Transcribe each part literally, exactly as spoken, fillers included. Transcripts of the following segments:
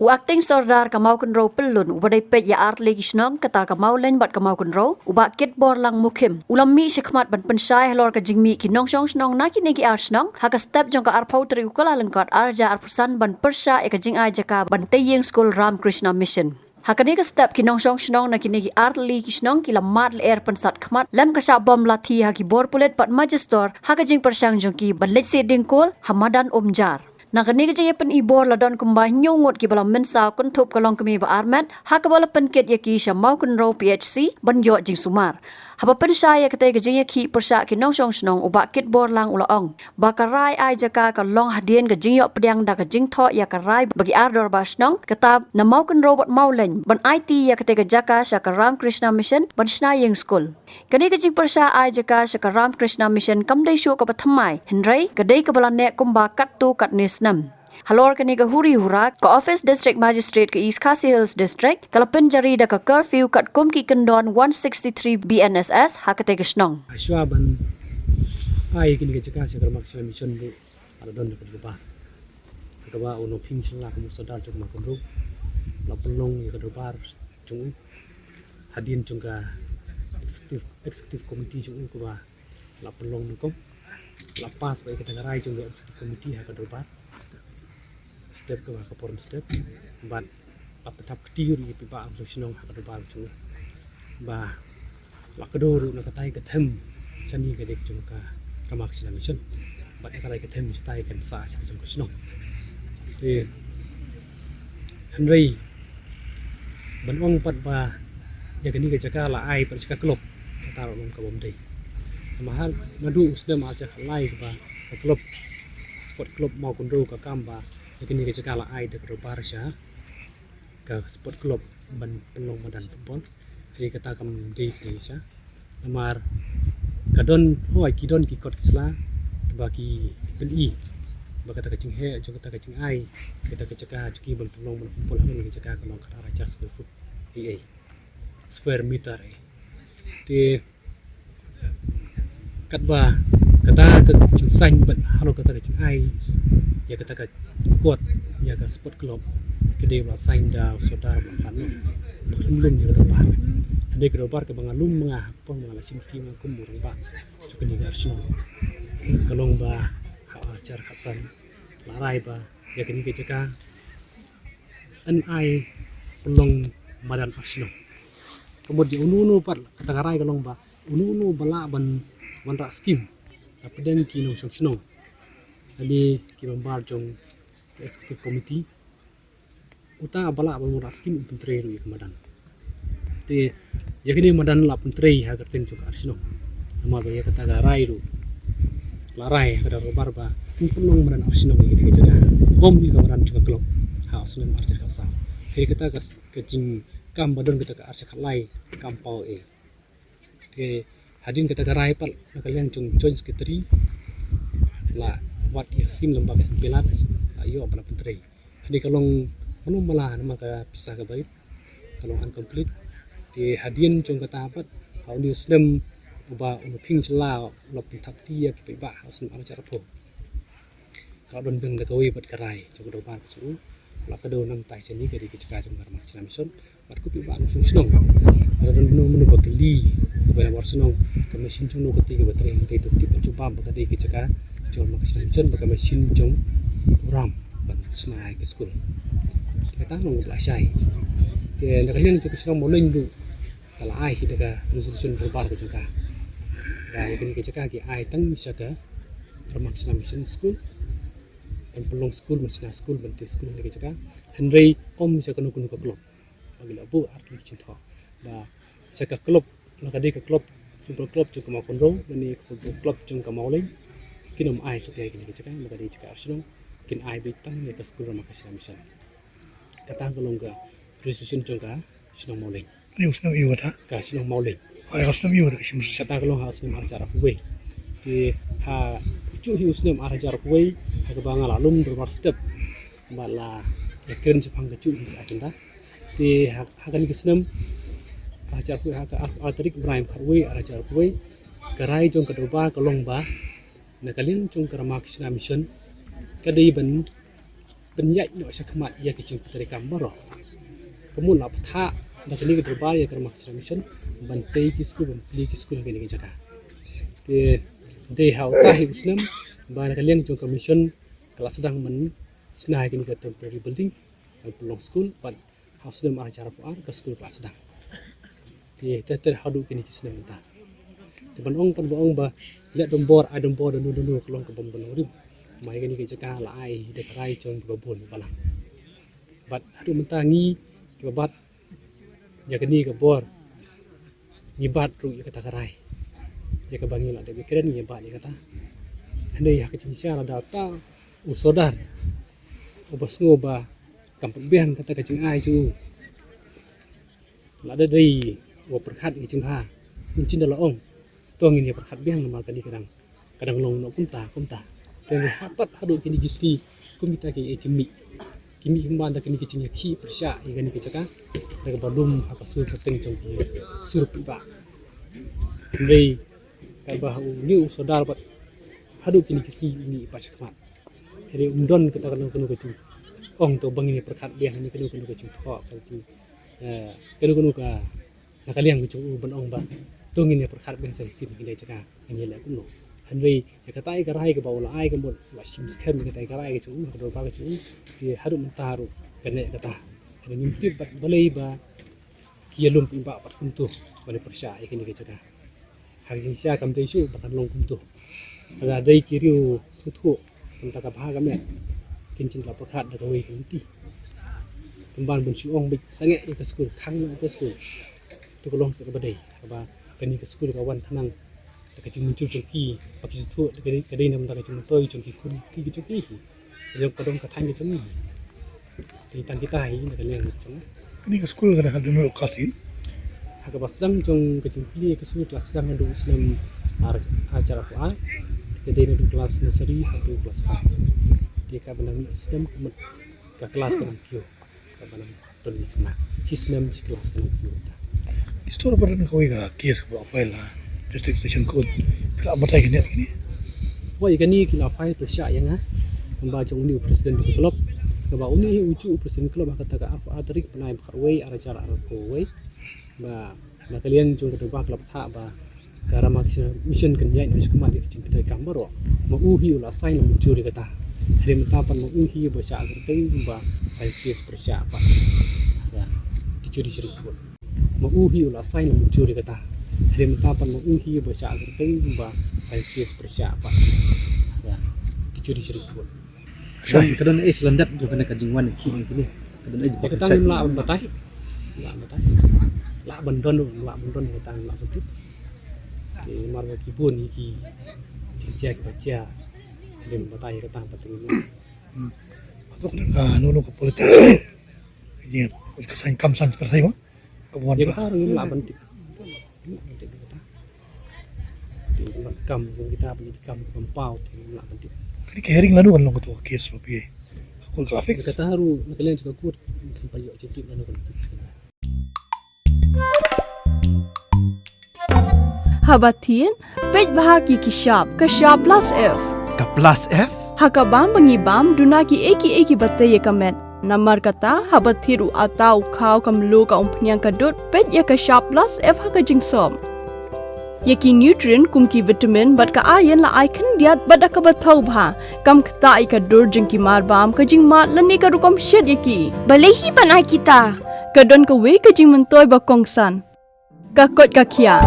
U Acting Sordar ka Mawkynrew Pyllun, uba dei peit ïa artylli ki shnong, kata ka Mawlein bad ka Mawkynrew, u Bah Kitborlang Mukhim, u la mih shakhmat ban pynshai halor ka jingmih ki nongshong shnong na kine ki ar shnong ha ka step jong ka arphew tarik u Kyllalyngkot arhajar arphew san ban pyrshah ïa ka jingai jaka ban tei ïing skul Ramakrishna Mission. Ha kane ka step ki nongshong shnong na kine ki artylli ki shnong ki la mad lyer pynsat khmat lem ka shah bom lathi ha ki bor pulit bad magistor ha ka jingpyrshang jong ki ban leit seh diengkol ha madan Umjar. Na kane ka jingïapyni bor la don kumba hynñiew ngut kiba la mynsaw, kynthup ka longkmie ba armet, ha kaba la pynkit ïa ki sha Mawkynrew P H C ban ïoh jingsumar. Haba pynshai ïa katei ka jingïakhih pyrshah ki nongshong shnong, u Bah Kitborlang u la ong ba ka rai ai jaka ka long hadien ka jingïoh pdiang da ka jingthoh ïa ka rai ba ki ar dorbar shnong, kata na Mawkynrew bad Mawlein, ban aiti ïa katei ka jaka sha ka Ramakrishna Mission ban shna ïing skul. Kane ka jingpyrshah ai jaka sha ka Ramakrishna Mission kam dei shuh kaba thymmai, hynrei ka dei kaba la neh kumba katto katne snem. Halor kane ka huri hura, ka Office District Magistrate ka East Khasi Hills District ka la pynjari da ka curfew katkum ki kyndon one sixty-three B N S S ha katei ka shnong. Hashwa ban ai kane ka jaka sha ka Ramakrishna Mission ruh la don da ka dorbar. Kaba u Nongpynshlur ka Mawkynrew la pynlong ïa ka dorbar jong u hadien jong ka executive, executive committee jong u kaba la pynlong nyngkong, la pass bha ïa kata ka rai jong ka executive committee ha ka dorbar step kaba ka por mynstep, bad la pynthap kti ruh ïa ki paidbah nongshong shnong ha ka dorbar jong u ba la kdew ruh na katai ka them shane ka dei ka jong ka Ramakrishna Mission bad na katai ka them shatai kan sah sha ka jong ka shnong. Te hynrei ban ong pat ba ïa kane ka jaka la ai pat sha ka club, kata ruh long kaba ym dei. Namar naduh u snem arhajar khatlai kaba ka club, Sport Club Mawkynrew ka kam ba ïa kane ka jaka la ai da ka dorbar sha ka Sport Club ban pynlong madan football. Hynrei kata kam dei te sha. Namar ka don, hooid ki don ki kot ki sla kiba ki pyni ba kata ka jingheh jong kata ka jingai kata ka jaka jong ki ban pynlong ban pynpul ha kane ka jaka ka long khatar hajar square foot ei ei, square meter ei. Te katba kata ka jingsain bad halor kata ka jingai ïa kata ka kot ïa ka sport club ka dei ba la sain da u Sordar ba khlem lum ïa ka dorbar. Ka dei ka dorbar kaba nga lum ma nga ha ka por ba nga la shim kti ma nga kum u rangbah jong kane ka ar shnong. Ka long ba ha u arhajar khatsan la rai ba ïa kane ka jaka yn ai pynlong madan ar shnong. Ka mut ïa uno uno pat kata ka rai ka long ba uno uno ba lah ban wanrah skim, hapdeng ki nongshong shnong lane ki member jong ka executive committee, uta ba lah ban wanrah skim un pyntrei ruh ïa ka madan. Te ïa kane madan la pyntrei ha ka kyrteng jong ka ar shnong. Namar ba ïa kata ka rai ruh la rai ha ka dorbar ba kin pynlong madan ar shnong ïa kane ka jaka, ym ïa ka madan jong ka club ha u snem arhajar khatsaw. Hynrei kata ka, ka jingkam ba don kata ka arhajar khatlai kam paw eh. Te hadien kata ka rai pat na ka liang jong joint secretary la wad ïa ka skim lem bad ka MPLAD, la ïoh ba la pyntrei. Hadien ka long mano mala namar ka pisa kaba rit ka long incomplete. Te hadien jong kata pat ha une u snem uba u Nongpynshlur u la pynthap kti ïa ki paidbah ha u snem arhajar arphew. Ka la don beng da kawei pat ka rai jong ka dorbar ka jong u. La ka dei nangta shane ka dei ka jaka jong ka Ramakrishna Mission. Bad ko paidbah nongshong shnong, lada don mano mano ba kylli kaba ïa wan shnong, ka machine jong no kati kaba trei, hangtei to tip jubab ba ka dei ka jaka jong ka Ramakrishna Mission bad ka machine jong u Ram ban shna ïa ka skul. Te kata long kaba la shai. Te na ka liang jong ka shnong Mawlein ruh ka la ai hi da ka resolution dorbar ka jong ka ba ïa kane ka jaka ki ai tang sha ka Ramakrishna Mission School ban pynlong skul, ban shna skul, ban tei skul ha kane ka jaka. Hynrei ym sha kano kano ka club. Ba ki la buh artylli ki jingthoh ba sha ka club, la ka dei ka club, football club jong ka Mawkynrew lane ka football club jong ka Mawlein, kin ym ai shatei kane ka jaka, ba ka dei jaka ar shnong, kin ai beit tang ïa ka skul Ramakrishna Mission. Kata ka long ka resolution jong ka shnong Mawlein. Ka shnong Mawlein. Kata ka long ha u snem arhajar arphew wei. Te ha u juh hi u snem arhajar arphew wei ha kaba nga la lum dorbar step ba la ïakren shaphang ka juh hi ka agenda. Te ha, ha kane ka snem arhajar arphew wei, ha ka ar, ar tarik bnai khatwei arhajar arphew wei, ka rai jong ka dorbar ka long ba na ka liang jong ka Ramakrishna Mission ka dei ban pynïaid noh shakhmat ïa ki jingpyntreikam baroh. Ka mut la pynthah da kane ka dorbar ïa ka Ramakrishna Mission ban tei ki skul, ban plie ki skul ha kane ka jaka. Te dei ha uta hi u snem ba na ka liang jong ka mission ka la sdang ban shna ïa kane ka temporary building ban pynlong skul, bad ha u snem ar hajar arphew ar ka skul ka la sdang. Te ter ter haduh kine ki snem mynta. Te ban ong, pat ban ong ba leh donbor ai donbor da uno uno ka long kaba ym nongrim. Namar ïa kane ka jaka la ai da ka rai jong kiba bun balang. Bad haduh mynta ngi kiba bat ïa kane ka bor, ngi bat ruh ïa kata ka rai. Ïa kaba ngi la dep ïakren ngi bat ïa kata. Hynrei ha ka jingshisha lada uta u sordar uba sngew ba kam pat biang kata ka jingai jong u, lada dei uba pyrkhat ïa ka jingbha, un shim da la ong, to ngin ïa pyrkhat biang namar kane ka dang, ka dang long noh kumta kumta. Te ngi hatat haduh kine ki sngi kum kita ki, ki mih, ki mih kumba da kine ki jingïakhih pyrshah ïa kane ka jaka da kaba lum ha ka sur ka teng jong ki sur paidbah. Hynrei kaba une u sordar pat haduh kine ki sngi u mih pat shakhmat. Hynrei um don kata kano kano ka jingong to ba ngin ïa pyrkhat biang, kano kano ka jingthoh, ka jing, eh, kano kano ka, na ka liang ka jong u ban ong ba to ngin ïa pyrkhat biang sa shisien ha kane ka jaka ngin ïa leh kumno. Hynrei ïa kata ïa ka rai kaba u la ai, ka mut la shim skhem ïa kata ïa ka rai ka jong u ha ka dorbar ka jong u. Te haduh mynta ruh kane kata, hynrei ngim tip bad balei ba ki ïalum paidbah pat kumto ban ïa pyrshah ïa kane ka jaka. Ha ka jingshisha kam dei shuh ba kan long kumto. Lada dei ki riew sngewthuh kumta ka bha ka met, kin shym la pyrkhat da kawei ka lynti. Pynban ban shu ong beit sangeh ïa ka skul, khang noh ïa ka skul. To ka long sa kaba dei, kaba kane ka skul ka wan khnang da ka jingmynjur jong ki, ba ki sngewthuh da ka dei, ka dei namar ka jingmyntoi jong ki khun ki kti ki jong ki. Ka jong ka dong ka thaiñ ka jong ngi. Te tang kita hi na ka liang ka jong ngi. Kane ka skul ka dang haduh katno klas hi? Ha kaba sdang jong ka jingplie ka skul ka la sdang haduh u snem ar, ar hajar arphew ar. Te ka dei naduh klas nursery haduh klas five. Te kaba nang mih snem ka mut ka klas ka nang kiew. Kaba nang don ki khynnah shi snem shi klas ka nang kiew ta. Istor ba don kawei ka case kaba la file ha District Session Court. Phi la batai kane kine? Wei, kane ki la file pyrshah ïa nga. Kumba jong une u president ka club. Kaba une hi u ju u president club ha kata ka arphew ar tarik bnai ba khatwei ar hajar arphew wei. Ba na ka liang jong ka dorbar ka la pynthah ba ka Ramakrishna Mission kan ïaid noh shakhmat ïa ka jingpyntreikam baroh. Ma u hi u la sign la mynjur ïa kata. Hynrei mynta pat ma u hi ba shah kyrteng ba file case pyrshah pat ha ka judiciary court. Ma u hi u la sign la mynjur ïa kata. Hynrei mynta pat ma u hi ba shah kyrteng ba file case pyrshah pat ha ka judiciary court. Sa ka don ei slandar jong kane ka jingwan ki ong kine. Ka don ei. Ïa kata ngim lah ban batai. Lah ban batai. Lah ban don, lah ban don, ïa kata ngim lah ban tip. Te namar ba ki bun ïa ki jingjia kiba jia. Ngim batai ïa kata ba te ngim lah. Hmm. Ka don ka, no, no, ka politics. Ïa ka saiñ kam saiñ ka sai ma. Ka buan. Ïa kata ruh ngim lah ban tip. Ngim lah ban tip ïa kata. Te ngim lah kam, ngim kita ban tip kam, kam paw te ngim lah ban tip. Kane ka hearing lano kan long kato ka case ba phi, ka court ka la fix? Ïa kata ruh na ka liang jong ka court ngim pat ïoh jingtip lano kan fix kane. Haba thied, peit bha ïa ki shap, ka shap plus F. Ka plus F? Ha ka bam ba ngi bam, duna kiei kiei kiba tei ïa ka met. Namar kata, haba thied u atta u khaw ka mluh ka umphniang ka dud, peit ïa ka shap plus F ha ka jingsop. Ïa ki nutrient kum ki vitamin bad ka iron la ai khyndiat bad da kaba thaw bha. Kam ktah ïa ka dur jong ki marbam, ka jingmad lane ka rukom shet ïa ki. Balei hi ban ai kita? Ka don kawei ka jingmyntoi ba kongsan. Ka koit ka khiah.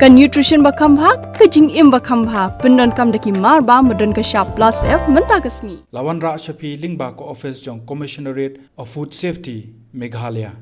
Ka nutrition ba kham bha, ka jingim ba kham bha. Pyndonkam da ki marbam ba don ka shap plus F mynta ka sngi. La wanrah sha phi lyngba ka office jong Commissionerate of Food Safety, Meghalaya.